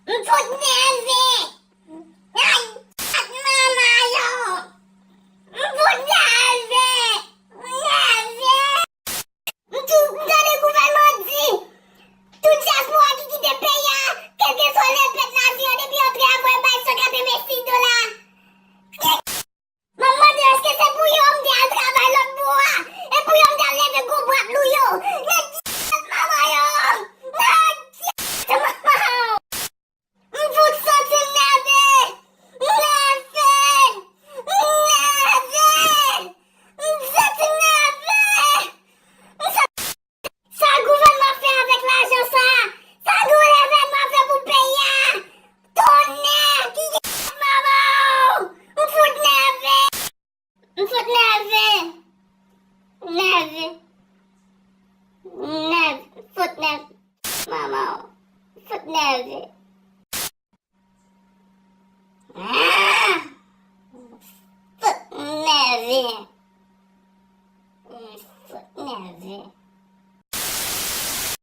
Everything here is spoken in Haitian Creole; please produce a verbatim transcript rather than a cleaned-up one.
M fout nève! Ay, manman yo! M fout nève! M nève! M tou, m tande gouvènman di, tout dyaspora ki kite peyi a, kèlkeswa lè pèt la di yo, depi yo travay, bay san katrevensis dola. M ap mande, èske se pou yo m te al travay lòt bò a? E pou yo m te al leve gwo bwat lou yo? Nan dyèt manman yo! Nan dyèt manman yo! M fout santi m nève! M nève! M nève! M santi m nève! M santi Sa gouvènman fè avèk lajan sa? Sa gouvènman fè pou peyi a? Tonnè! Ki manman w! M fout nève! M fout nève! Nève! Nève! M fout nève! Manman w! M fout nève! Ah! M fout nève! M fout nève!